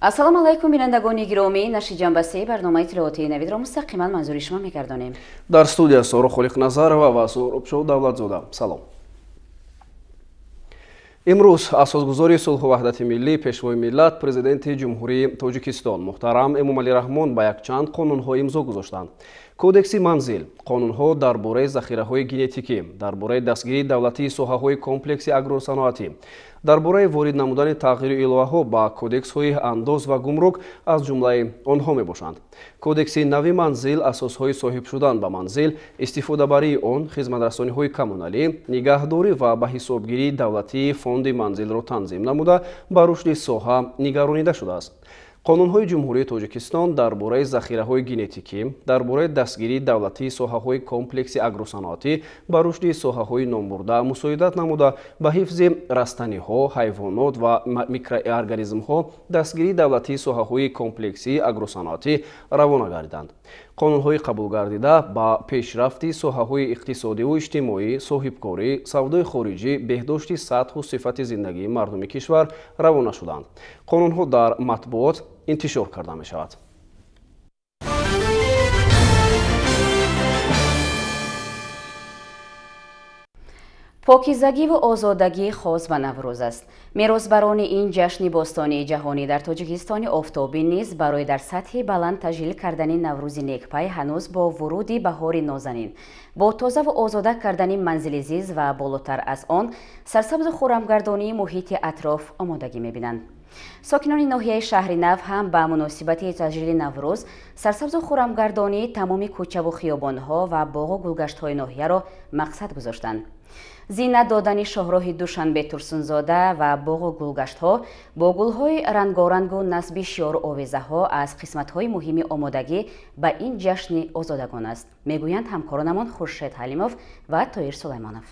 Ассалому алайкум, бинандагони гиромӣ. Нашри ҷанбаси барномаи иттилоотии навидро мустақиман манзури шумо мегардонем. Дар студия Соро Холиқназарова ва Суҳробшоҳ Давлатзода. Салом. Имрӯз асосгузори сулҳу ваҳдати миллӣ, пешвои миллат, президенти Ҷумҳурии Тоҷикистон муҳтарам Эмомалӣ Раҳмон ба якчанд қонунҳо имзо гузоштанд. Кодекси манзил, қонунҳо дар бораи захираҳои генетикӣ, дар бораи дастгирии давлатии соҳаҳои комплекси агросаноатӣ, дар бораи ворид намудани тағйиру иловаҳо ба кодексҳои андоз ва гумрук аз ҷумлаи онҳо мебошанд. Кодекси нави манзил асосҳои соҳиб шудан ба манзил, истифодабарии он, хизматрасониҳои коммуналӣ, нигаҳдорӣ ва ба ҳисобгирии давлатии фонди манзилро танзим намуда, ба рушди соҳа нигаронида шудааст. Қонунҳои Ҷумҳурии Тоҷикистон дар бораи захираҳои генетикӣ, дар бораи дастгирии давлатии соҳаҳои комплекси агросаноатӣ ба рушди соҳаҳои номбурда мусоидат намуда, ба ҳифзи растаниҳо, ҳайвонот ва микроорганизмҳо, дастгирии давлатии соҳаҳои комплексии агросаноатӣ равона гардиданд. Қонунҳои қабулгардида ба пешрафти соҳаҳои иқтисодиву иҷтимоӣ, соҳибкорӣ, савдои хориҷӣ, беҳдошти сатҳу сифати зиндагии мардуми кишвар равона шуданд. Қонунҳо дар матбуот интишор карда мешавад. Покизагиву озодагӣ хос ба Наврӯз аст. Меросбарони ин ҷашни бостонии ҷаҳонӣ дар Тоҷикистони офтобӣ низ барои дар сатҳи баланд таҷлил кардани Наврӯзи некпай ҳанӯз бо вуруди баҳори нозанин, бо тозаву озода кардани манзили зист ва болотар аз он сарсабзу хуррамгардонии муҳити атроф омодагӣ мебинанд. Сокинони ноҳияи шаҳри Нав ҳам ба муносибати таҷлили Наврӯз сарсабзу хуррамгардонии тамоми кӯчаву хиёбонҳо ва боғу гулгаштҳои ноҳияро мақсад гузоштанд. Зинат додани шоҳроҳи Душанбе Турсунзода ва боғу гулгаштҳо бо гулҳои рангорангу насби шиёру овезаҳо аз қисматҳои муҳими омодагӣ ба ин ҷашни озодагон аст, мегӯянд ҳамкоронамон Хуршед Ҳалимов ва Тоир Сулаймонов.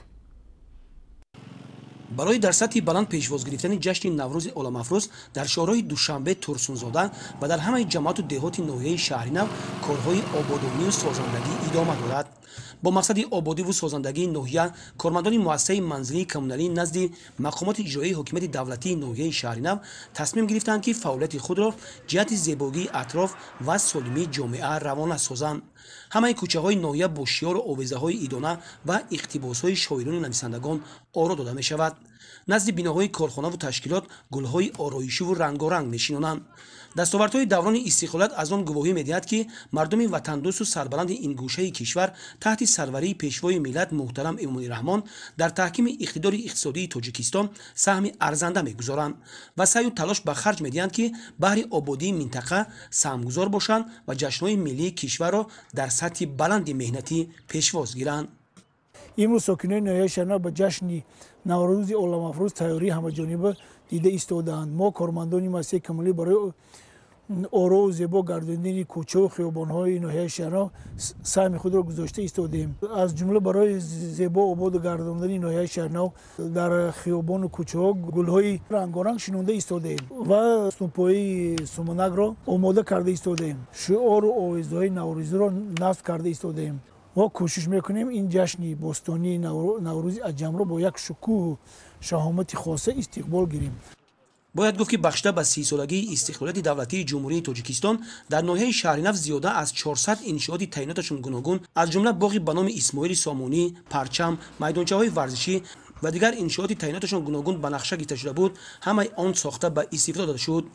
Барои дар сатҳи баланд пешвоз гирифтани ҷашни Наврӯзи оламафрӯз дар шоҳроҳи Душанбе Турсунзода ва дар ҳамаи ҷамоату деҳоти ноҳияи Шаҳринав корҳои ободонию созандагӣ идома дорад. Бо мақсади ободиву созандагии ноҳия кормандони муассисаи манзилии коммуналӣ назди мақомоти иҷроии ҳокимияти давлатии ноҳияи Шаҳринав тасмим гирифтанд, ки фаъолияти худро ҷиҳати зебогии атроф ва солимии ҷомеа равона созанд. Ҳамаи кӯчаҳои ноҳия бо шиёру овезаҳои идона ва иқтибосҳои шоирону нависандагон оро дода мешавад. Назди биноҳои корхонаву ташкилот гулҳои ороишиву рангоранг мешинонанд. Дастовардҳои даврони истиқлолият аз он гувоҳӣ медиҳад, ки мардуми ватандӯсту сарбаланди ин гӯшаи кишвар таҳти сарварии пешвои миллат муҳтарам Эмомалӣ Раҳмон дар таҳкими иқтидори иқтисодии Тоҷикистон саҳми арзанда мегузоранд ва саъю талош ба харҷ медиҳанд, ки баҳри ободии минтақа саҳмгузор бошанд ва ҷашнҳои миллии кишварро дар сатҳи баланди меҳнатӣ пешвоз гиранд. Имрӯз сокинони ноҳияи Шаҳринав ба ҷашни Наврӯзи оламафрӯз тайёрии ҳамаҷониба дида истодаанд. Мо кормандони муассисаи коммуналӣ барои ороу зебо гардонидани кӯчаву хиёбонҳои ноҳияи Шаҳринав саҳми худро гузошта истодаем. Аз ҷумла барои зебо ободу гардондани ноҳияи Шаҳринав дар хиёбону кӯчаҳо гулҳои рангоранг шинонда истодаем ва сунпои суманакро омода карда истодаем. Шиору овезаҳои наврӯзиро насб карда истодаем. Мо кӯшиш мекунем ин ҷашни бостонии Наврӯзи аҷамро бо як шукӯҳу шаҳомати хоса истиқбол гирем. Бояд гуфт, ки бахшида ба 30-солагии истиқлолияти давлатии Ҷумҳурии Тоҷикистон дар ноҳияи Шаҳринав зиёда аз 400 иншооти таъиноташон гуногун, аз ҷумла боғи ба номи Исмоили Сомонӣ, парчам, майдончаҳои варзишӣ ва дигар иншооти таъиноташон гуногун ба нақша гирифта шуда буд, ҳамаи он сохта ба истифода дода шуд.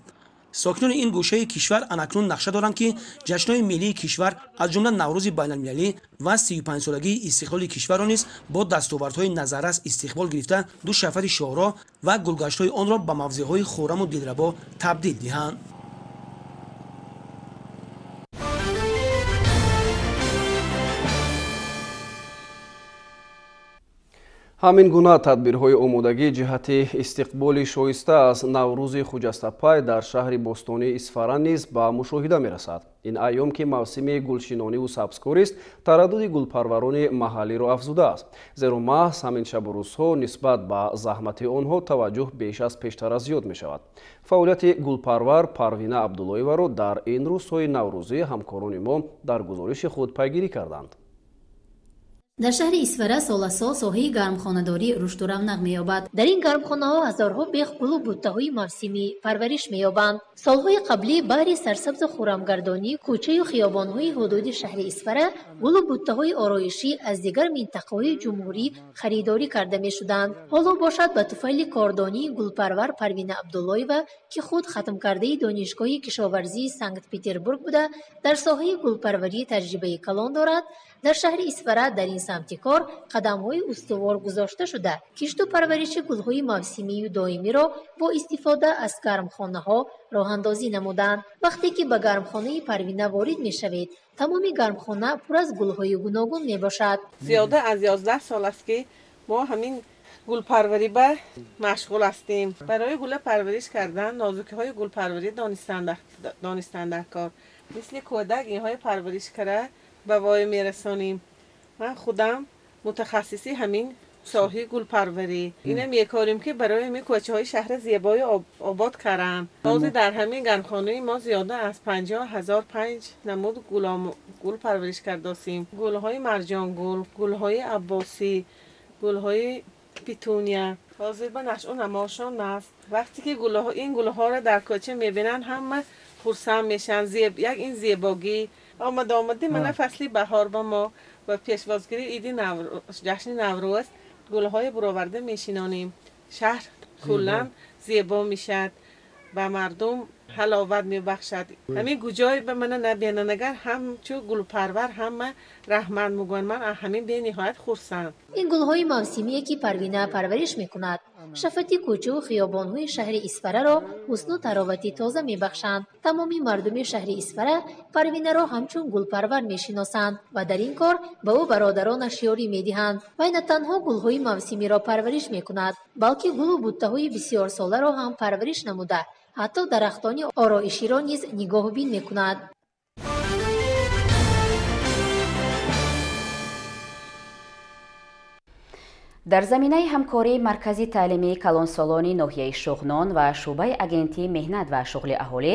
Сокинони ин гӯшаи кишвар анакнун нақша доранд, ки ҷашнҳои миллии кишвар аз ҷумла Наврӯзи байналмилалӣ ва 35-солагии истиқлоли кишварро низ бо дастовардҳои назаррас истиқбол гирифта, ду шафати шоҳроҳ ва гулгаштҳои онро ба мавзеъҳои хӯраму дилрабо табдил диҳанд. Ҳамин гуна тадбирҳои омодагӣ ҷиҳати истиқболи шоиста аз Наврӯзи хуҷастапай дар шаҳри бостонии Исфара низ ба мушоҳида мерасад. Ин айём, ки мавсими гулшинониву сабзкорист, тараддуди гулпарварони маҳаллиро афзудааст. Зеро маҳз ҳамин шабу рӯзҳо нисбат ба заҳмати онҳо таваҷҷӯҳ беш аз пештара зиёд мешавад. Фаъолияти гулпарвар Парвина Абдуллоеваро дар ин рӯзҳои наврӯзӣ ҳамкорони мо дар гузориши худ пайгирӣ карданд. Дар шаҳри Исфара сол аз сол соҳаи гармхонадорӣ рушду равнақ меёбад. Дар ин гармхонаҳо ҳазорҳо бех гулу буттаҳои мавсимӣ парвариш меёбанд. Солҳои қаблӣ баҳри сарсабзу хуррамгардонии кӯчаю хиёбонҳои ҳудуди шаҳри Исфара гулу буттаҳои ороишӣ аз дигар минтақаҳои ҷумҳурӣ харидорӣ карда мешуданд. Ҳоло бошад ба туфайли кордонии гулпарвар Парвина Абдуллоева, ки худ хатмкардаи донишгоҳи кишоварзии Санкт-Петербург буда, дар соҳаи гулпарварӣ таҷрибаи калон дорад, дар шаҳри Исфара дар ин самти кор қадамҳои устувор гузошта шуда, кишту парвариши гулҳои мавсимию доимиро бо истифода аз гармхонаҳо роҳандозӣ намуданд. Вақте ки ба гармхонаи Парвина ворид мешавед, тамоми гармхона пур аз гулҳои гуногун мебошад. Зиёда аз 11 сол аст, ки мо ҳамин гулпарварӣ ба машғул ҳастем. Барои гула парвариш кардан нозукиҳои гулпарварӣ донистан дар кор. Мисли кӯдак инҳои парвариш карда ба воя мерасонем. Ман худам мутахассиси ҳамин соҳаи гулпарварӣ. Ина мекорем, ки барои ҳамин кӯчаҳои шаҳри зебои обод карам. Ҳозир дар ҳамин гармхонаи мо зиёда аз 50 005 намуд гул парвариш кардосем. Гулҳои марҷонгул, гулҳои аббосӣ, гулҳои петуния. Ҳозир ба нашъу намошон аст. Вақте ки ин гулҳоро дар кӯча мебинанд, ҳама хурсанд мешаванд. Як ин зебогӣ омада омади мана фасли баҳор ба мо ва пешвозгирии иди ҷашни Наврӯз гулҳои буроварда мешинонем. Шаҳр куллан зебо мешавад, ба мардум ҳаловат мебахшад. Ҳамин гуҷой ба мана набинанд, агар ҳамчу гулпарвар ҳама раҳмат мегӯянд. Ман аз ҳамин бениҳоят хурсанд. Ин гулҳои мавсимие, ки Парвина парвариш мекунад, шафати кӯчаву хиёбонҳои шаҳри Исфараро ҳусну таровати тоза мебахшанд. Тамоми мардуми шаҳри Исфара Парвинаро ҳамчун гулпарвар мешиносанд ва дар ин кор ба ӯ бародаронаш ёрӣ медиҳанд. Вай на танҳо гулҳои мавсимиро парвариш мекунад, балки гулу буттаҳои бисёрсоларо ҳам парвариш намуда, ҳатто дарахтони ороиширо низ нигоҳубин мекунад. Дар заминаи ҳамкории Маркази таълимии калонсолони ноҳияи Шуғнон ва шӯъбаи Агентии меҳнат ва шуғли аҳолӣ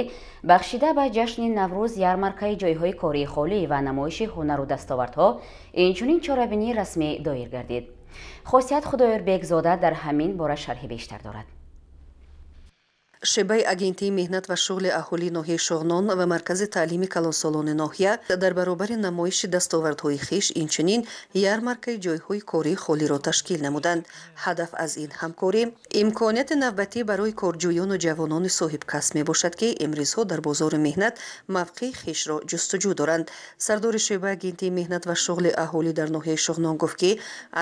бахшида ба ҷашни Наврӯз ярмаркаи ҷойҳои кории холӣ ва намоиши ҳунару дастовардҳо, инчунин чорабинии расмӣ доир гардид. Хосият Худоёрбекзода дар ҳамин бора шарҳи бештар дорад. Шӯъбаи Агентии меҳнат ва шуғли аҳолии ноҳияи Шуғнон ва Маркази таълими калонсолони ноҳия дар баробари намоиши дастовардҳои хеш инчунин ярмаркаи ҷойҳои кории холиро ташкил намуданд. Ҳадаф аз ин ҳамкорӣ имконияти навбатӣ барои корҷӯёну ҷавонони соҳибкасб мебошад, ки имрӯзҳо дар бозори меҳнат мавқеи хешро ҷустуҷӯ доранд. Сардори шӯъбаи Агентии меҳнат ва шуғли аҳолӣ дар ноҳияи Шуғнон гуфт, ки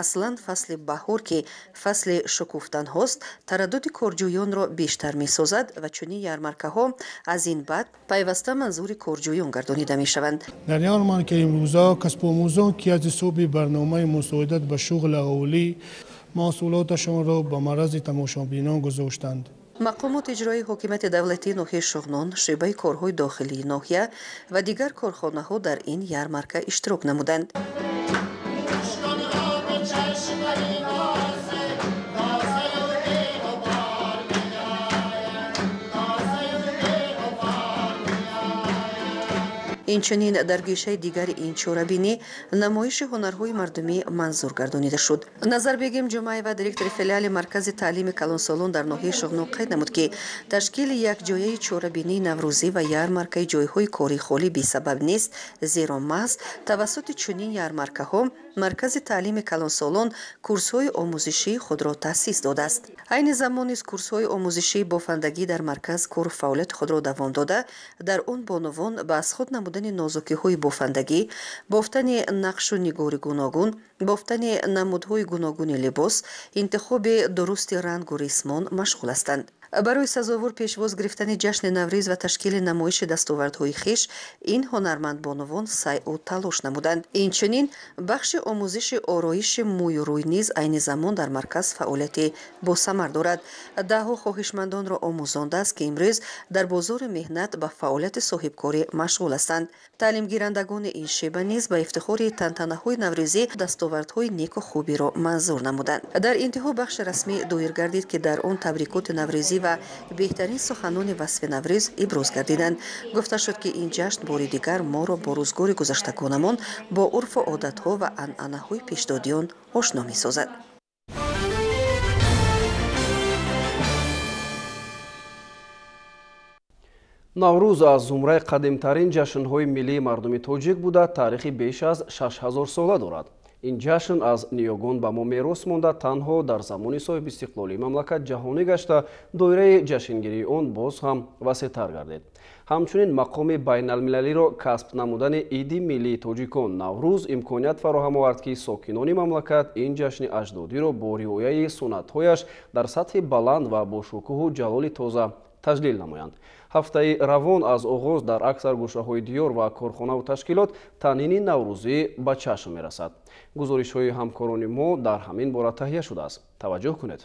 аслан фасли баҳор, ки фасли шукуфтанҳост, тараддуди корҷӯёнро бештар месозад ва чунин ярмаркаҳо аз ин баъд пайваста манзури корҷӯён гардонида мешаванд. Дар ярмаркаи имрӯза касбомӯзон, ки аз ҳисоби барномаи мусоидат ба шуғли аҳолӣ маҳсулоташонро ба маррази тамошобинон гузоштанд. Мақомоти иҷроии ҳокимияти давлатии ноҳияи Шуғнон, шӯъбаи корҳои дохилии ноҳия ва дигар корхонаҳо дар ин ярмарка иштирок намуданд. Инчунин дар гӯшаи дигари ин чорабинӣ намоиши ҳунарҳои мардумӣ манзур гардонида шуд. Назарбегим Ҷумаева, директори филиали Маркази таълими калонсолон дар ноҳияи Шуғнон, қайд намуд, ки ташкили якҷояи чорабинии наврӯзӣ ва ярмаркаи ҷойҳои кории холӣ бесабаб нест, зеро маҳз тавассути чунин ярмаркаҳо Маркази таълими калонсолон курсҳои омӯзишии худро таъсис додааст. Айни замон низ курсҳои омӯзишии бофандагӣ дар марказ кору фаъолияти худро давом дода, дар он бонувон ба аз худ намудани нозукиҳои бофандагӣ, бофтани нақшу нигори гуногун, бофтани намудҳои гуногуни либос, интихоби дурусти рангу рисмон машғул ҳастанд. Барои сазовор пешвоз гирифтани ҷашни Наврӯз ва ташкили намоиши дастовардҳои хеш ин ҳунармандбонувон сайъу талош намуданд. Инчунин бахши омӯзиши ороиши мӯю рӯй низ айни замон дар марказ фаъолияти босамар дорад. Даҳҳо хоҳишмандонро омӯзондааст, ки имрӯз дар бозори меҳнат ба фаъолияти соҳибкорӣ машғул ҳастанд. Таълимгирандагони ин шеба низ ба ифтихори тантанаҳои наврӯзӣ дастовардҳои неку хубиро манзур намуданд. Дар интиҳо бахши расмӣ доир гардид, ки дар он табрикоти наврӯзӣ кишоварзӣ ва беҳтарин суханони васфи Наврӯз иброз гардиданд. Гуфта шуд, ки ин ҷашн бори дигар моро бо рӯзгори гузаштагонамон, бо урфу одатҳо ва анъанаҳои пешдодиён ошно месозад. Наврӯз аз зумраи қадимтарин ҷашнҳои миллии мардуми тоҷик буда, таърихи беш аз 6000 сола дорад. Ин ҷашн аз ниёгон ба мо мерос монда, танҳо дар замони соҳибистиқлолии мамлакат ҷаҳонӣ гашта, доираи ҷашнгирии он боз ҳам васеътар гардид. Ҳамчунин мақоми байналмилалиро касб намудани иди миллии тоҷикон Наврӯз имконият фароҳам овард, ки сокинони мамлакат ин ҷашни аҷдодиро бо риояи суннатҳояш дар сатҳи баланд ва бо шукӯҳу ҷалоли тоза таҷлил намоянд. Ҳафтаи равон аз оғоз дар аксар гӯшаҳои диёр ва корхонаву ташкилот танини наврӯзӣ ба чашм мерасад. Гузоришҳои ҳамкорони мо дар ҳамин бора таҳия шудааст. Таваҷҷӯҳ кунед.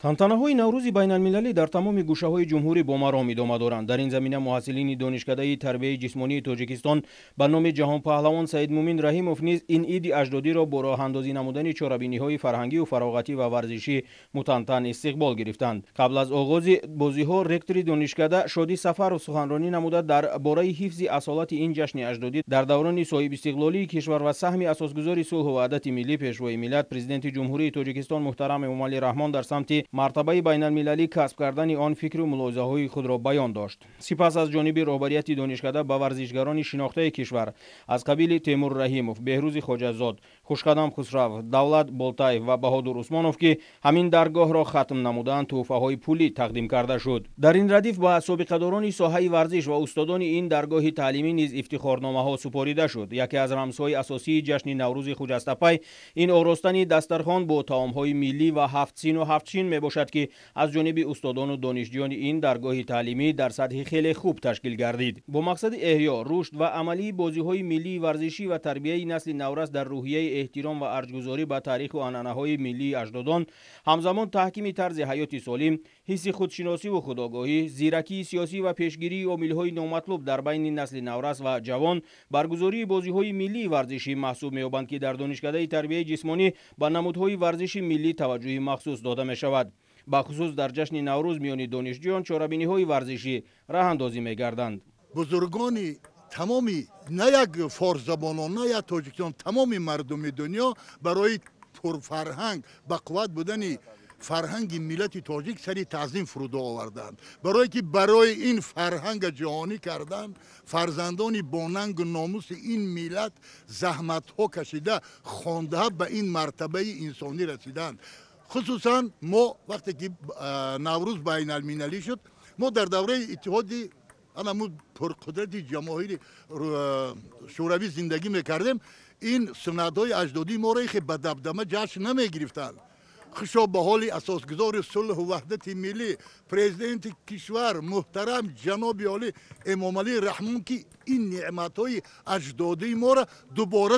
Тантанаҳои Наврӯзи байналмилалӣ дар тамоми гӯшаҳои ҷумҳурӣ бо маром идома доранд. Дар ин замина муҳассилини Донишкадаи тарбияи ҷисмонии Тоҷикистон ба номи ҷаҳонпаҳлавон Саидмумин Раҳимов низ ин иди аҷдодиро бо роҳандозӣ намудани чорабиниҳои фарҳангию фароғатӣ ва варзишӣ мутантан истиқбол гирифтанд. Қабл аз оғози бозиҳо ректори донишкада Шодӣ Сафаров суханронӣ намуда дар бораи ҳифзи асолати ин ҷашни аҷдодӣ дар даврони соҳибистиқлолии кишвар ва саҳми асосгузори сулҳу ваҳдати миллӣ, Пешвои миллат, Президенти Ҷумҳурии Тоҷикистон муҳтарам Эмомалӣ Раҳмон дар самти мартабаи байналмилалӣ касб кардани он фикру мулоҳизаҳои худро баён дошт. Сипас аз ҷониби роҳбарияти донишкада ба варзишгарони шинохтаи кишвар аз қабили Темур Раҳимов, Беҳрӯзи Хоҷазод, Хушқадам Хусрав, Давлат Болтаев ва Баҳодур Усмонов, ки ҳамин даргоҳро хатм намуданд, тӯҳфаҳои пулӣ тақдим карда шуд. Дар ин радиф ба собиқадорони соҳаи варзиш ва устодони ин даргоҳи таълимӣ низ ифтихорномаҳо супорида шуд. Яке аз рамзҳои асосии ҷашни Наврӯзи хуҷастапай ин оростани дастархон бо таомҳои миллӣ ва ҳафтсину ҳафтшин мебошад, ки аз ҷониби устодону донишҷӯёни ин даргоҳи таълимӣ дар сатҳи хеле хуб ташкил гардид. Бо мақсади эҳё, рушд ва амалии бозиҳои миллии варзишӣ ва тарбияи насли наврас дар рӯҳияи эҳтиром ва арҷгузорӣ ба таъриху анъанаҳои миллии аҷдодон, ҳамзамон таҳкими тарзи ҳаёти солим, ҳисси худшиносиву худогоҳӣ, зиракии сиёсӣ ва пешгирии омилҳои номатлуб дар байни насли наврас ва ҷавон баргузории бозиҳои миллии варзишӣ маҳсуб меёбанд, ки дар Донишкадаи тарбияи ҷисмонӣ ба намудҳои варзиши миллӣ таваҷҷӯҳи махсус дода мешавад. Бахусус дар ҷашни Наврӯз миёни донишҷӯён чорабиниҳои варзишӣ роҳандозӣ мегарданд. Бузургони тамоми на як форсзабонон, на як тоҷикистон, тамоми мардуми дунё барои пурфарҳанг ба қувват будани фарҳанги миллати тоҷик сари таъзим фурудо оварданд. Барое ки барои ин фарҳанга ҷаҳонӣ кардан, фарзандони бонангу номуси ин миллат заҳматҳо кашида, хондаҳа ба ин мартабаи инсонӣ расиданд. Хусусан мо вақте ки Наврӯз байналмилалӣ шуд, мо дар давраи иттиҳоди анаму пурқудрати ҷамоҳири Шӯравӣ зиндагӣ мекардем. Ин суннатҳои аҷдодии моро хе ба дабдама ҷашн намегирифтанд. Хушо ба ҳоли асосгузори сулҳу ваҳдати миллӣ, президенти кишвар муҳтарам ҷаноби олӣ Эмомалӣ Раҳмон, ки ин неъматҳои аҷдодии моро дубора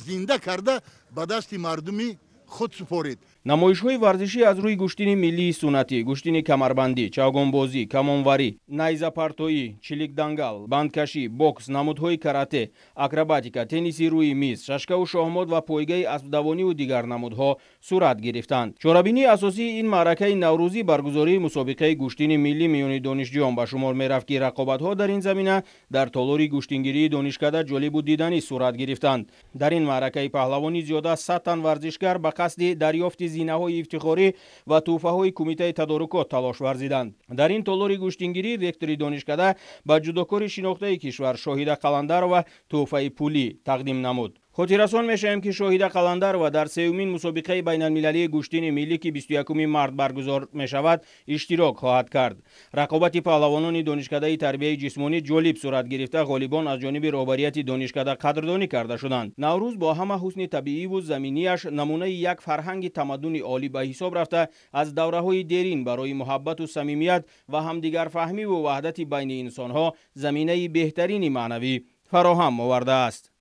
зинда карда ба дасти мардуми худ супорид. Намоишҳои варзишӣ аз рӯи гӯштини миллии суннатӣ, гӯштини камарбандӣ, чавгонбозӣ, камонварӣ, найзапартоӣ, чиликдангал, бандкашӣ, бокс, намудҳои карате, акробатика, тенниси рӯи миз, шашкаву шоҳмот ва пойгаи аспдавониву дигар намудҳо сурат гирифтанд. Чорабинии асосии ин маъракаи наврӯзӣ баргузории мусобиқаи гӯштини миллӣ миёни донишҷӯён ба шумор мерафт, ки рақобатҳо дар ин замина дар толори гӯштингирии донишкада ҷолибу диданӣ сурат гирифтанд. Дар ин маъракаи паҳлавонӣ зиёда аз 100 тан варзишгар ба қасди дарёфти зинаҳои ифтихорӣ ва тӯҳфаҳои кумитаи тадорукот талош варзиданд. Дар ин толори гӯштингирӣ ректори донишкада ба ҷудокори шинохтаи кишвар Шоҳида Қаландарова тӯҳфаи пулӣ тақдим намуд. Хотиррасон мешавем, ки Шоҳида Қаландарова дар сеюмин мусобиқаи байналмилалии гӯштини миллӣ, ки 21 март баргузор мешавад, иштирок хоҳад кард. Рақобати паҳлавонони донишкадаи тарбияи ҷисмонӣ ҷолиб сурат гирифта, ғолибон аз ҷониби роҳбарияти донишкада қадрдонӣ карда шуданд. Наврӯз бо ҳама ҳусни табииву заминияш намунаи як фарҳанги тамаддуни олӣ ба ҳисоб рафта, аз давраҳои дерин барои муҳаббату самимият ва ҳамдигарфаҳмиву ваҳдати байни инсонҳо заминаи беҳтарини маънавӣ фароҳам овардааст.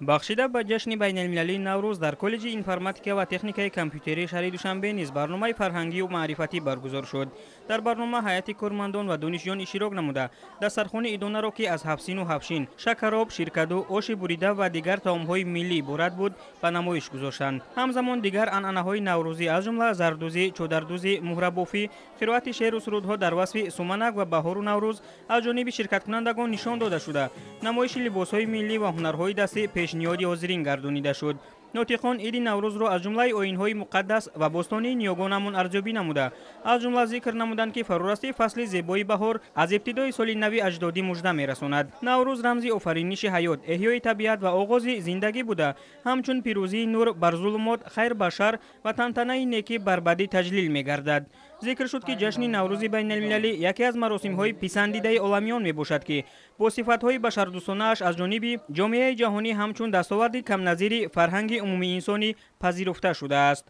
Бахшида ба ҷашни байналмилалии Наврӯз дар коллеҷи информатика ва техникаи компютерии шаҳри Душанбе низ барномаи фарҳангию маърифатӣ баргузор шуд. Дар барнома ҳайати кормандон ва донишҷӯён иштирок намуда, дастархони идонаро, ки аз ҳафсину ҳафшин, шакароб, ширкаду, оши бурида ва дигар таомҳои миллӣ иборат буд, ба намоиш гузоштанд. Ҳамзамон дигар анъанаҳои наврӯзӣ, аз ҷумла зардӯзӣ, чодардӯзӣ, муҳрабофӣ, қироати шеъру сурудҳо дар васфи суманак ва баҳору Наврӯз аз ҷониби ширкаткунандагон нишон дода шуда, намоиши либосҳои миллӣ ва ҳунарҳои дастӣ пешниҳоди ҳозирин гардонида шуд. Нотиқон иди Наврӯзро аз ҷумлаи оинҳои муқаддас ва бостонии ниёгонамон арзёбӣ намуда, аз ҷумла зикр намуданд, ки фарорасии фасли зебои баҳор аз ибтидои соли нави аҷдодӣ мужда мерасонад. Наврӯз рамзи офариниши ҳаёт, эҳёи табиат ва оғози зиндагӣ буда, ҳамчун пирӯзии нур бар зулумот, хайр ба шар ва тантанаи некӣ бар бадӣ таҷлил мегардад. Зикр шуд, ки ҷашни Наврӯзи байналмилалӣ яке аз маросимҳои писандидаи оламиён мебошад, ки бо сифатҳои башардӯстонааш аз ҷониби ҷомеаи ҷаҳонӣ ҳамчун дастоварди камназири фарҳанги умумиинсонӣ пазируфта шудааст.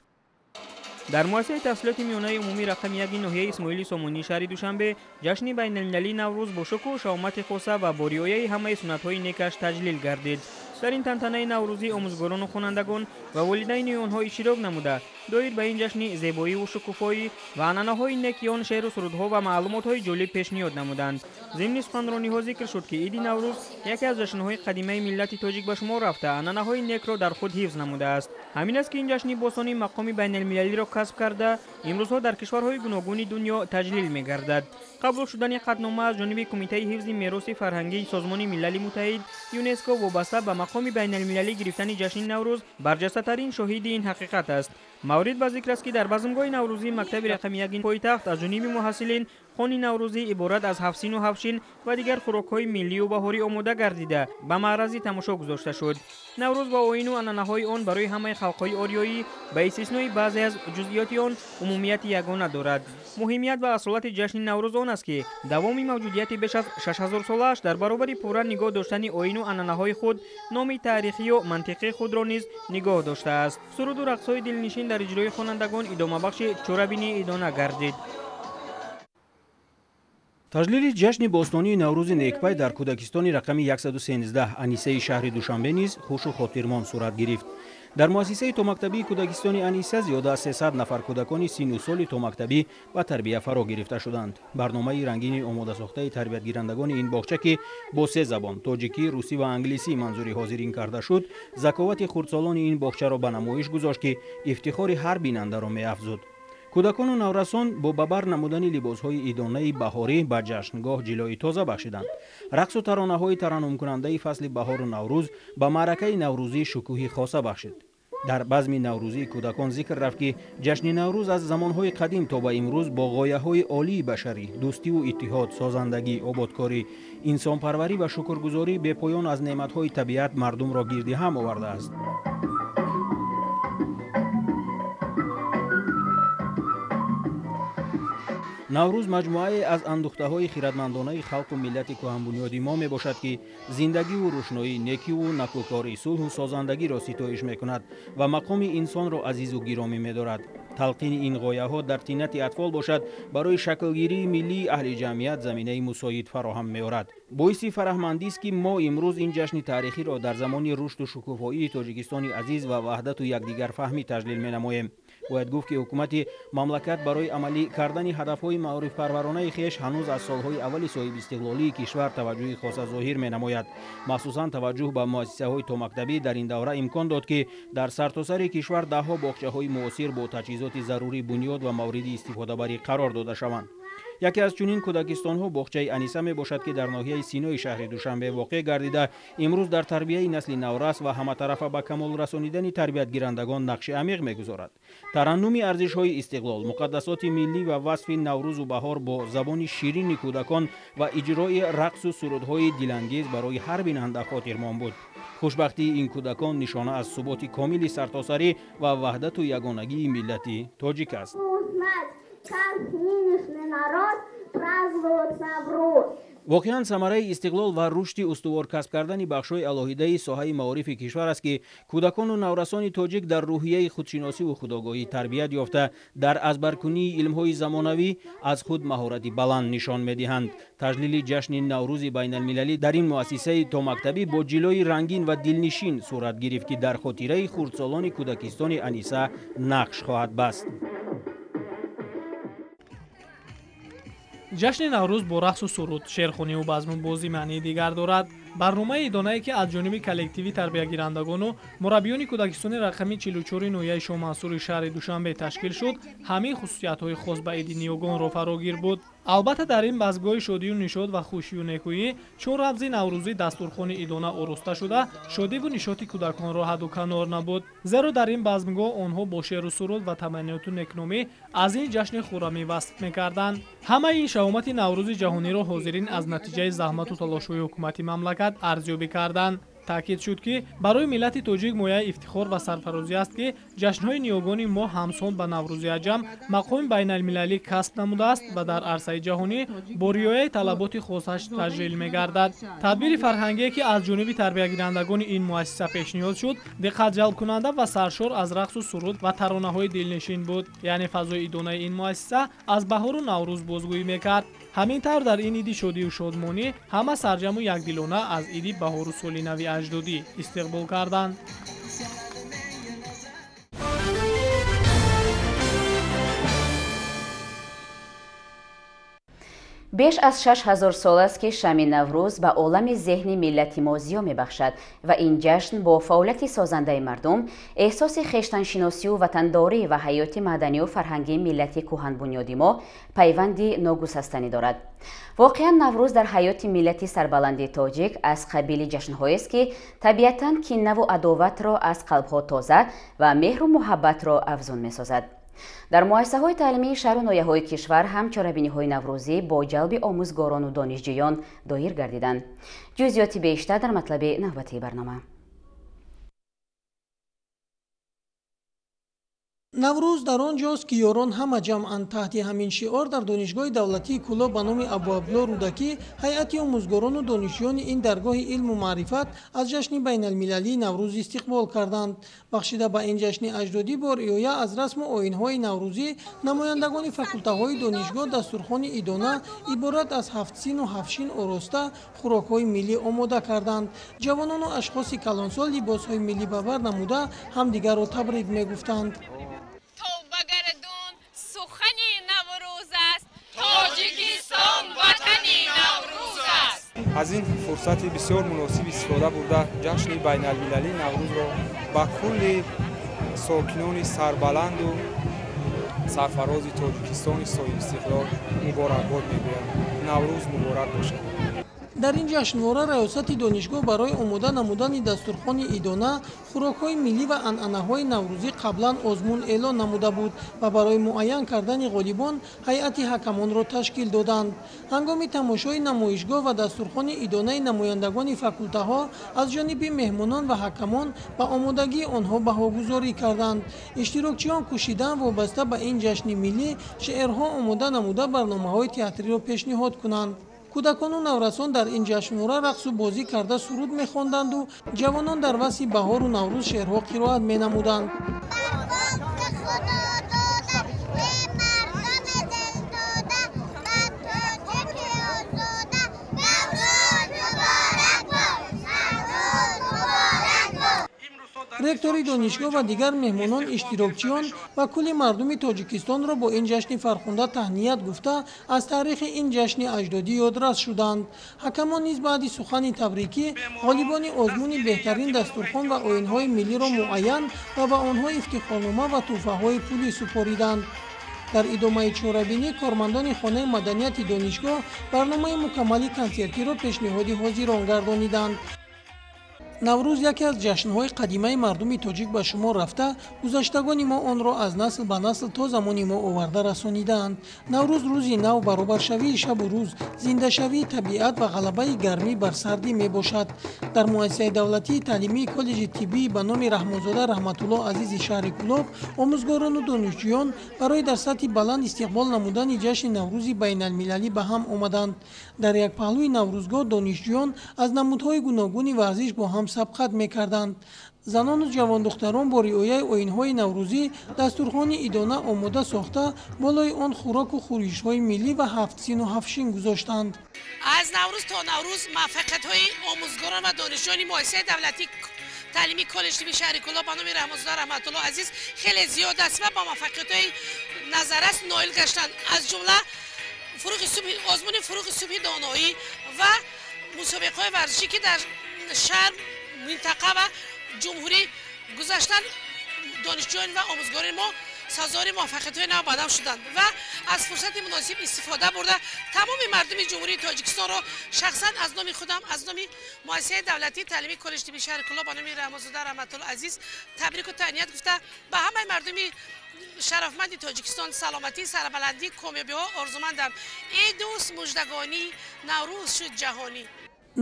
Дар муассисаи таҳсилоти миёнаи умумӣ рақами 1 ноҳияи Исмоили Сомонии шаҳри Душанбе ҷашни байналмилалии Наврӯз бо шукӯҳу шаҳомати хоса ва бо риояи ҳамаи суннатҳои некаш таҷлил гардид. Дар ин тантанаи наврӯзӣ омӯзгорону хонандагон ва волидайни онҳо иштирок намуда, доир ба ин ҷашни зебоиву шукуфоӣ ва анъанаҳои неки он шеъру сурудҳо ва маълумотҳои ҷолиб пешниҳод намуданд. Зимни суханрониҳо зикр шуд, ки иди Наврӯз яке аз ҷашнҳои қадимаи миллати тоҷик ба шумор рафта, анъанаҳои некро дар худ ҳифз намудааст. Ҳамин аст, ки ин ҷашни бостонӣ мақоми байналмилалиро касб карда, имрӯзҳо дар кишварҳои гуногуни дунё таҷлил мегардад. Қабул шудани қатънома аз ҷониби Кумитаи ҳифзи мероси фарҳангии Созмони Милали Муттаҳид ЮНЕСКО вобаста ба мақоми байналмилалӣ гирифтани ҷашни Наврӯз барҷастатарин шоҳиди ин ҳақиқат аст. Маврид ба зикр аст, ки дар базмгоҳи наврӯзии мактаби рақами 1 пойтахт аз ҷониби муҳассилин хони наврӯзӣ иборат аз ҳафсину ҳафшин ва дигар хӯрокҳои миллию баҳорӣ омода гардида, ба маърази тамошо гузошта шуд. Наврӯз ва оину анъанаҳои он барои ҳамаи халқҳои ориёӣ ба истиснои баъзе аз ҷузъиёти он умумияти ягона дорад. Муҳимият ва асолати ҷашни Наврӯз он аст, ки давоми мавҷудияти беш аз 6000 солааш дар баробари пурра нигоҳ доштани оину анъанаҳои худ номи таърихию мантиқии худро низ нигоҳ доштааст. Суруду рақсҳои дилнишин дар иҷрои хонандагон идомабахши чорабинии идона гардид. Таҷлили ҷашни бостонии Наврӯзи некпай дар кӯдакистони рақами 113 Анисаи шаҳри Душанбе низ хушу хотирмон сурат гирифт. Дар муассисаи томактабии кӯдакистони Аниса зиёда аз 300 нафар кӯдакони синну соли томактабӣ ба тарбия фаро гирифта шуданд. Барномаи рангини омодасохтаи тарбиятгирандагони ин боғча, ки бо се забон тоҷикӣ, русӣ ва англисӣ манзури ҳозирин карда шуд, заковати хурдсолони ин боғчаро ба намоиш гузошт, ки ифтихори ҳар бинандаро меафзуд. Кӯдакону наврасон бо ба бар намудани либосҳои идонаи баҳорӣ ба ҷашнгоҳ ҷилои тоза бахшиданд. Рақсу таронаҳои тараннумкунандаи фасли баҳору Наврӯз ба маъракаи наврӯзӣ шукӯҳи хоса бахшид. Дар базми наврӯзии кӯдакон зикр рафт, ки ҷашни Наврӯз аз замонҳои қадим то ба имрӯз бо ғояҳои олии башарӣ, дӯстиву иттиҳод, созандагӣ, ободкорӣ, инсонпарварӣ ва шукргузорӣ бепоён аз неъматҳои табиат мардумро гирди ҳам овардааст. Наврӯз маҷмӯае аз андухтаҳои хиратмандонаи халқу миллати кӯҳанбунёди мо мебошад, ки зиндагиву рӯшноӣ, некиву накӯкорӣ, сулҳу созандагиро ситоиш мекунад ва мақоми инсонро азизу гиромӣ медорад. Талқини ин ғояҳо дар тинати атфол бошад, барои шаклгирии миллии аҳли ҷамъият заминаи мусоид фароҳам меорад. Боиси фараҳмандист, ки мо имрӯз ин ҷашни таърихиро дар замони рушду шукуфоии Тоҷикистони азиз ва ваҳдату якдигарфаҳмӣ таҷлил менамоем. Бояд гуфт, ки ҳукумати мамлакат барои амалӣ кардани ҳадафҳои маорифпарваронаи хеш ҳанӯз аз солҳои аввали соҳибистиқлолии кишвар таваҷҷӯҳи хоса зоҳир менамояд. Махсусан таваҷҷӯҳ ба муассисаҳои томактабӣ дар ин давра имкон дод, ки дар сартосари кишвар даҳҳо боғчаҳои муосир бо таҷҳизоти зарурӣ бунёд ва мавриди истифодабарӣ қарор дода шаванд. Яке аз чунин кӯдакистонҳо боғчаи Аниса мебошад, ки дар ноҳияи Синои шаҳри Душанбе воқеъ гардида, имрӯз дар тарбияи насли наврас ва ҳаматарафа ба камол расонидани тарбиятгирандагон нақши амиқ мегузорад. Тараннуми арзишҳои истиқлол, муқаддасоти миллӣ ва васфи Наврӯзу баҳор бо забони ширини кӯдакон ва иҷрои рақсу сурудҳои дилангез барои ҳар бинанда хотирмон буд. Хушбахтии ин кӯдакон нишона аз суботи комили сартосарӣ ва ваҳдату ягонагии миллати тоҷик аст. Как нынешний народ празднует Навруз. Воқеан, самараи истиқлол ва рушди устувор касб кардани бахшҳои алоҳидаи соҳаи маорифи кишвар аст, ки кӯдакону наврасони тоҷик дар рӯҳияи худшиносиву худогоҳӣ тарбият ёфта, дар азбаркунии илмҳои замонавӣ аз худ маҳорати баланд нишон медиҳанд. Таҷлили ҷашни Наврӯзи байналмилалӣ дар ин муассисаи томактабӣ бо ҷилои рангин ва дилнишин сурат гирифт, ки дар хотираи хурдсолони кӯдакистони Аниса нақш хоҳад баст. Ҷашни Наврӯз бо рақсу суруд, шеърхониву базмубозӣ маънии дигар дорад. Барномаи идонае, ки аз ҷониби коллективи тарбиягирандагону мураббиёни кӯдакистони рақами 44 ноҳияи Шоҳмансури шаҳри Душанбе ташкил шуд, ҳамин хусусиятҳои хос ба иди ниёгонро фарогир буд. Албатта, дар ин базмгоҳи шодию нишот ва хушию некӯӣ, чун рамзи наврӯзӣ дастурхони идона ороста шуда, шодиву нишоти кӯдаконро ҳадду канор набуд. Зеро дар ин базмгоҳ онҳо бо шеъру суруд ва таманниёту некномӣ аз ин ҷашни хуррамӣ васф мекарданд. Ҳамаи ин шаҳомати Наврӯзи ҷаҳониро ҳозирин аз натиҷаи заҳмату талошҳои ҳукумати мамлакат арзёбӣ карданд. Таъкид шуд, ки барои миллати тоҷик мояи ифтихор ва сарфарозӣ аст, ки ҷашнҳои ниёгони мо ҳамсон ба Наврӯзи аҷам мақоми байналмилалӣ касб намудааст ва дар арсаи ҷаҳонӣ бо риояи талаботи хосаш таҷлил мегардад. Тадбири фарҳангие, ки аз ҷониби тарбиягирандагони ин муассиса пешниҳод шуд, диққатҷалбкунанда ва саршор аз рақсу суруд ва таронаҳои дилнишин буд. Яъне фазои идонаи ин муассиса аз баҳору Наврӯз бозгӯӣ мекард. Ҳамин тавр, дар ин иди шодию шодмонӣ ҳама сарҷаму якдилона аз иди баҳору соли нави аҷдодӣ истиқбол карданд. Беш аз 6000 сол аст, ки шами Наврӯз ба олами зеҳни миллати мо зиё мебахшад ва ин ҷашн бо фаъолияти созандаи мардум, эҳсоси хештаншиносию ватандорӣ ва ҳаёти маданию фарҳангии миллати кӯҳанбунёди мо пайванди ногусастанӣ дорад. Воқеан, Наврӯз дар ҳаёти миллати сарбаланди тоҷик аз қабили ҷашнҳоест, ки табиатан кинаву адоватро аз қалбҳо тоза ва меҳру муҳаббатро афзун месозад. Дар муассисаҳои таълимии шаҳру ноҳияҳои кишвар ҳам чорабиниҳои наврӯзӣ бо ҷалби омӯзгорону донишҷӯён доир гардиданд. Ҷузъиёти бештар дар матлаби навбатии барнома. Наврӯз дар он ҷост, ки ёрон ҳама ҷамъанд. Таҳти ҳамин шиор дар Донишгоҳи давлатии Кӯлоб ба номи Абуабдулло Рӯдакӣ ҳайати омӯзгорону донишҷӯёни ин даргоҳи илму маърифат аз ҷашни байналмилалии Наврӯз истиқбол карданд. Бахшида ба ин ҷашни аҷдодӣ бо риоя аз расму оинҳои наврӯзӣ намояндагони факултаҳои донишгоҳ дастурхони идона иборат аз ҳафтсину ҳафтшин ороста хӯрокҳои миллӣ омода карданд. Ҷавонону ашхоси калонсол либосҳои миллӣ ба бар намуда ҳамдигарро табрик мегуфтанд. Аз ин фурсати бисёр муносиб истифода бурда, ҷашни байналмилалии Наврӯзро ба кулли сокинони сарбаланду сарфарози Тоҷикистони соҳибистиқлол муборакбод мегӯям. Наврӯз муборак бошад. Дар ин ҷашнвора раёсати донишгоҳ барои омода намудани дастурхони идона, хӯрокҳои миллӣ ва анъанаҳои наврӯзӣ қаблан озмун эълон намуда буд ва барои муайян кардани ғолибон ҳайати ҳакамонро ташкил доданд. Ҳангоми тамошои намоишгоҳ ва дастурхони идонаи намояндагони факултаҳо аз ҷониби меҳмонон ва ҳакамон ба омодагии онҳо баҳогузорӣ карданд. Иштирокчиён кӯшиданд вобаста ба ин ҷашни миллӣ шеърҳо омода намуда барномаҳои театриро пешниҳод кунанд. Кӯдакону наврасон дар ин ҷашнвора рақсу бозӣ карда суруд мехонданду ҷавонон дар васфи баҳору Наврӯз шеърҳо қироат менамуданд. Ректори донишгоҳ ва дигар меҳмонон, иштирокчиён ва кулли мардуми Тоҷикистонро бо ин ҷашни фархунда таҳният гуфта, аз таърихи ин ҷашни аҷдодӣ ёдрас шуданд. Ҳакамон низ баъди сухани табрикӣ ғолибони озмуни беҳтарин дастурхон ва оинҳои миллиро муайян ва ба онҳо ифтихорнома ва тӯҳфаҳои пулӣ супориданд. Дар идомаи чорабинӣ кормандони хонаи маданияти донишгоҳ барномаи мукаммали консертиро пешниҳоди ҳозирон гардониданд. Наврӯз яке аз ҷашнҳои қадимаи мардуми тоҷик ба шумор рафта, гузаштагони мо онро аз насл ба насл то замони мо оварда расонидаанд. Наврӯз рӯзи нав, баробаршавии шабу рӯз, зиндашавии табиат ва ғалабаи гармӣ бар сардӣ мебошад. Дар муассисаи давлатии таълимии коллеҷи тиббӣ ба номи Раҳмонзода Раҳматулло Азизи шаҳри Кӯлоб омӯзгорону донишҷӯён барои дар сатҳи баланд истиқбол намудани ҷашни Наврӯзи байналмилалӣ ба ҳам омаданд. Дар як паҳлӯи наврӯзгоҳ донишҷӯён аз намудҳои гуногуни варзиш бо ҳам сабқат мекарданд. Занону ҷавондухтарон бо риояи оинҳои наврӯзӣ дастурхони идона омода сохта, болои он хӯроку хӯришҳои миллӣ ва ҳафтсину ҳафтшин гузоштанд. Аз Наврӯз то Наврӯз муваффақиятҳои омӯзгорон ва донишҷӯёни муассисаи давлатии таълимии коллеҷи тиббии шаҳри Кӯлоб ба номи Раҳмонзода Раҳматулло Азиз хеле зиёд аст ва ба муваффақиятҳои назаррас ноил гаштанд. Аз ҷумла озмуни фурӯғи субҳи доноӣ ва мусобиқаҳои варзишӣ, ки дар шаҳр, минтақа ва ҷумҳурӣ гузаштанд, донишҷӯён ва омӯзгорони мо сазовори муваффақиятҳои нав ба дам шуданд ва аз фурсати муносиб истифода бурда тамоми мардуми ҷумҳурии Тоҷикистонро шахсан аз номи худам, аз номи муассисаи давлатии таълимии коллеҷи тиббии шаҳри Кӯлоб ба номи Раҳмонзода Раҳматулло Азиз табрику таҳният гуфта, ба ҳамаи мардуми шарафманди Тоҷикистон саломатӣ, сарбаландӣ, комёбиҳо орзумандам. Эй дӯст, муждагонӣ, Наврӯз шуд ҷаҳонӣ.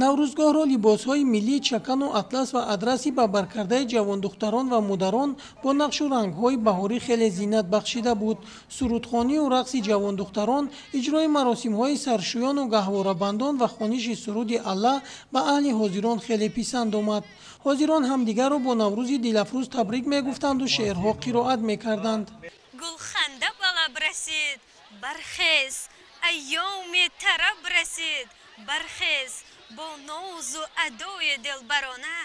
Наврӯзгоҳро либосҳои миллӣ, чакану атлас ва адраси ба баркардаи ҷавондухтарон ва модарон бо нақшу рангҳои баҳорӣ хеле зинат бахшида буд. Сурудхонию рақси ҷавондухтарон, иҷрои маросимҳои саршӯёну гаҳворабандон ва хониши суруди Аллаҳ ба аҳли ҳозирон хеле писанд омад. Ҳозирон ҳамдигарро бо Наврӯзи дилафрӯз табрик мегуфтанду шеърҳо қироат мекарданд. Гулханда ба лаб расид, бархез, айёми тараб расид, бархез, бо нозу адои дилбарона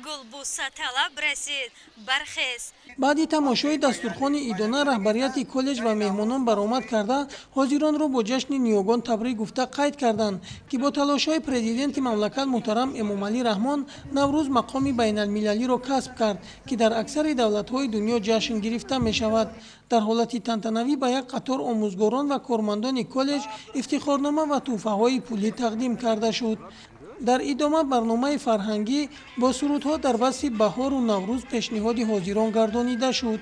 гулбуса талаб расид, бархез. Баъди тамошои дастурхони идона раҳбарияти коллеҷ ва меҳмонон баромад карда, ҳозиронро бо ҷашни ниёгон табрик гуфта қайд карданд, ки бо талошҳои президенти мамлакат муҳтарам Эмомалӣ Раҳмон Наврӯз мақоми байналмилалиро касб кард, ки дар аксари давлатҳои дунё ҷашн гирифта мешавад. Дар ҳолати тантанавӣ ба як қатор омӯзгорон ва кормандони коллеҷ ифтихорнома ва тӯҳфаҳои пулӣ тақдим карда шуд. Дар идома барномаи фарҳангӣ бо сурудҳо дар васфи баҳору Наврӯз пешниҳоди ҳозирон гардонида шуд.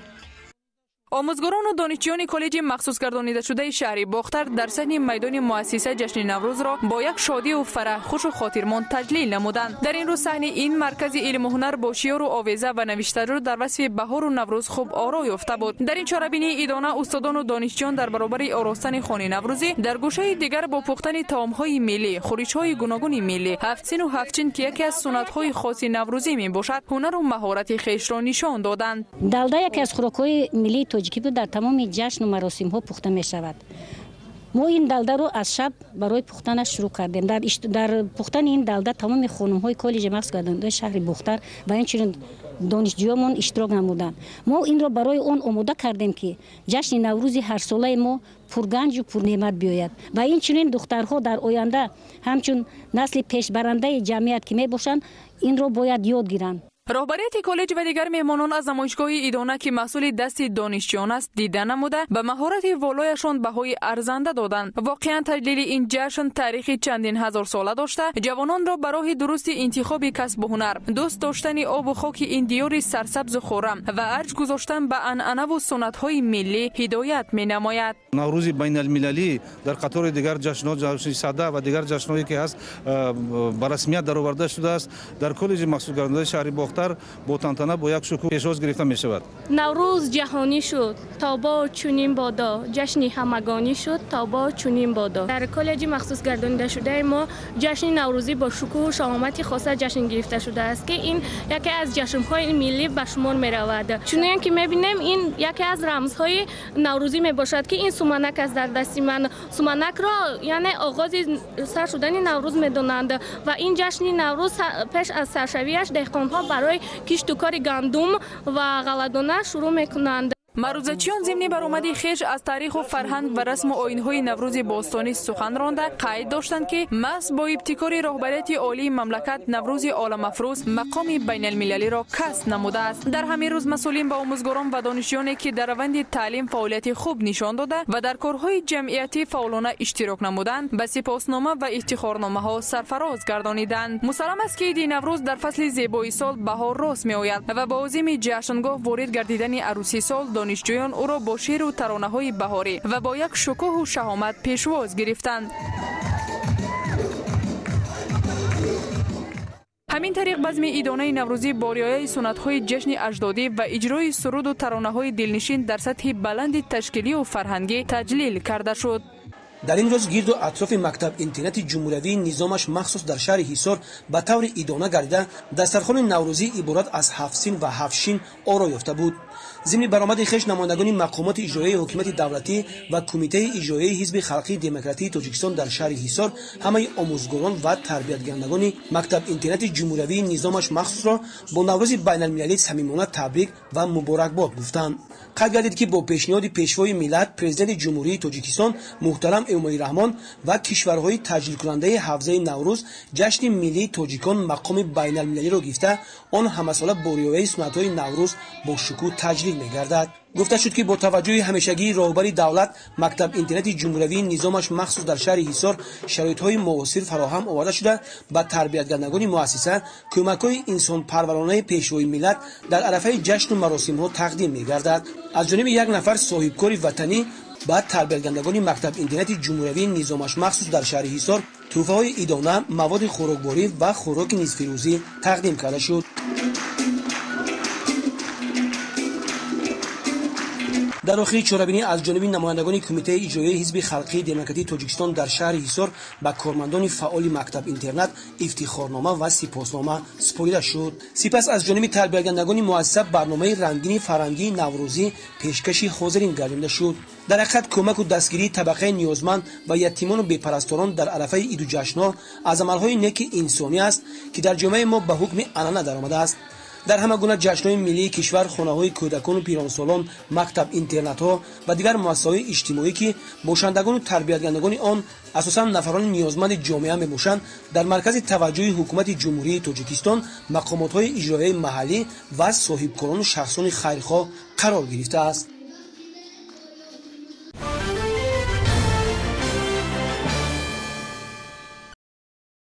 Омӯзгорону донишҷӯёни коллеҷи махсусгардонидашудаи шаҳри Бохтар дар саҳни майдони муассиса ҷашни Наврӯзро бо як шодию фараҳ, хушу хотирмон таҷлил намуданд. Дар ин рӯз саҳни ин маркази илму ҳунар бо шиёру овеза ва навиштаҷот дар васфи баҳору Наврӯз хуб оро ёфта буд. Дар ин чорабинии идона устодону донишҷӯён дар баробари оростани хони наврӯзӣ дар гӯшаи дигар бо пухтани таомҳои миллӣ, хӯришҳои гуногуни миллӣ, ҳафтсину ҳафтчин, ки яке аз суннатҳои хоси наврӯзӣ мебошад, ҳунару маҳорати хешро нишон доданд. Далда яке аз хӯрокҳои миллии тоҷикӣ буд, дар тамоми ҷашну маросимҳо пухта мешавад. Мо ин далдаро аз шаб барои пухтанаш шурӯъ кардем. Дар пухтани ин далда тамоми хонумҳои коллеҷи махсусгардонидаи шаҳри Бохтар ва инчунин донишҷӯёмон иштирок намуданд. Мо инро барои он омода кардем, ки ҷашни Наврӯзи ҳарсолаи мо пурганҷу пурнеъмат биёяд ва инчунин духтарҳо дар оянда ҳамчун насли пешбарандаи ҷамъият ки мебошанд, инро бояд ёд гиранд. Роҳбарияти коллеҷ ва дигар меҳмонон аз намоишгоҳи идона, ки маҳсули дасти донишҷӯён аст, дида намуда, ба маҳорати волояшон баҳои арзанда доданд. Воқеан таҷлили ин ҷашн таърихи чандин ҳазорсола дошта, ҷавононро ба роҳи дурусти интихоби касбу ҳунар, дӯст доштани обу хоки ин диёри сарсабзу хуррам ва арҷ гузоштан ба анъанаву суннатҳои миллӣ ҳидоят менамояд. Наврӯзи байналмилалӣ дар қатори дигар ҷашнҳо, ҷашни Сада ва дигар ҷашнҳое ки ҳаст, ба расмият дароварда шудааст. Дар коллеҷи махсусгардонидаи шаҳри Бохтар бо тантана, бо як шукӯҳ пешвоз гирифта мешавад. Наврӯз ҷаҳонӣ шуд, то бод чунин бодо, ҷашни ҳамагонӣ шуд, то бод чунин бодо. Дар коллеҷи махсусгардонидашудаи мо ҷашни наврӯзӣ бо шукӯҳу шаҳомати хоса ҷашн гирифта шудааст, ки ин яке аз ҷашнҳои миллӣ ба шумор меравад. Чунон ки мебинем, ин яке аз рамзҳои наврӯзӣ мебошад, ки ин суманак аст дар дасти ман. Суманакро яъне оғози сар шудани Наврӯз медонанд ва ин ҷашни Наврӯз пеш аз саршавиаш деҳқонҳо барои кишту кори гандум ва ғалладона шурӯъ мекунанд. Маърузачиён зимни баромади хеш аз таъриху фарҳанг ва расму оинҳои Наврӯзи бостонӣ сухан ронда, қайд доштанд, ки маҳз бо ибтикори роҳбарияти олии мамлакат Наврӯзи оламафрӯз мақоми байналмилалиро касб намудааст. Дар ҳамин рӯз масъулин ба омӯзгорон ва донишҷӯёне, ки дар раванди таълим фаъолияти хуб нишон дода ва дар корҳои ҷамъиятӣ фаъолона иштирок намуданд, ба сипоснома ва ифтихорномаҳо сарфароз гардониданд. Мусаллам аст, ки иди Наврӯз дар фасли зебои сол баҳор рост меояд ва бо озими ҷашнгоҳ ворид гардидани арӯси сол донишҷӯён ӯро бо шеъру таронаҳои баҳорӣ ва бо як шукӯҳу шаҳомат пешвоз гирифтанд. Ҳамин тариқ базми идонаи наврӯзӣ бо риояи суннатҳои ҷашни аҷдодӣ ва иҷрои суруду таронаҳои дилнишин дар сатҳи баланди ташкилию фарҳангӣ таҷлил карда шуд. Дар ин рӯз гирду атрофи мактаб-интернати ҷумҳуриявии низомаш махсус дар шаҳри Ҳисор ба таври идона гардида, дастархони наврӯзӣ иборат аз 7 син ва 7 шин оро ёфта буд. Зимни баромади хеш намояндагони мақомоти иҷроияи ҳокимияти давлатӣ ва Кумитаи иҷроияи Ҳизби халқии демократии Тоҷикистон дар шаҳри Ҳисор ҳамаи омӯзгорон ва тарбиятгирандагони мактаб-интернати ҷумҳуриявии низомаш махсусро бо Наврӯзи байналмилалӣ самимона табрик ва муборакбод гуфтанд. Қайд гардид, ки бо пешниҳоди Пешвои миллат, Президенти Ҷумҳурии Тоҷикистон муҳтарам Эмомалӣ Раҳмон ва кишварҳои таҷлилкунандаи ҳавзаи Наврӯз ҷашни миллии тоҷикон мақоми байналмилалиро гирифта, он ҳамасола бо риояи суннатҳои Наврӯз бо шукӯҳ таҷлил мегардад. Гуфта шуд, ки бо таваҷҷӯҳи ҳамешагии роҳбари давлат мактаб-интернати ҷумҳуриявии низомаш махсус дар шаҳри Ҳисор шароитҳои муосир фароҳам оварда шуда, ба тарбиятгирандагони муассиса кӯмакҳои инсонпарваронаи Пешвои миллат дар арафаи ҷашну маросимҳо тақдим мегардад. Аз ҷониби як нафар соҳибкори ватанӣ ба тарбиятгирандагони мактаб-интернати ҷумҳуриявии низомаш махсус дар шаҳри Ҳисор тӯҳфаҳои идона, маводи хӯрокворӣ ва хӯроки нисфирӯзӣ тақдим карда шуд. Дар охири чорабинӣ аз ҷониби намояндагони Кумитаи иҷроияи Ҳизби халқии демократии Тоҷикистон дар шаҳри Ҳисор ба кормандони фаъоли мактаб-интернат ифтихорнома ва сипоснома супорида шуд. Сипас аз ҷониби тарбиятгирандагони муассиса барномаи рангини фарҳангии наврӯзӣ пешкаши ҳозирин гардонида шуд. Дар ҳақиқат кӯмаку дастгирии табақаи ниёзманд ва ятимону бепарасторон дар арафаи иду ҷашнҳо аз амалҳои неки инсонӣ аст, ки дар ҷомеаи мо ба ҳукми анъана даромадааст. Дар ҳама гуна ҷашнҳои миллии кишвар хонаҳои кӯдакону пиронсолон, мактаб-интернатҳо ва дигар муассисаҳои иҷтимоӣ, ки бошандагону тарбиятгирандагони он асосан нафарони ниёзманди ҷомеа мебошанд, дар маркази таваҷҷӯҳи ҳукумати Ҷумҳурии Тоҷикистон, мақомотҳои иҷроияи маҳаллӣ ва соҳибкорону шахсони хайрхоҳ қарор гирифтааст.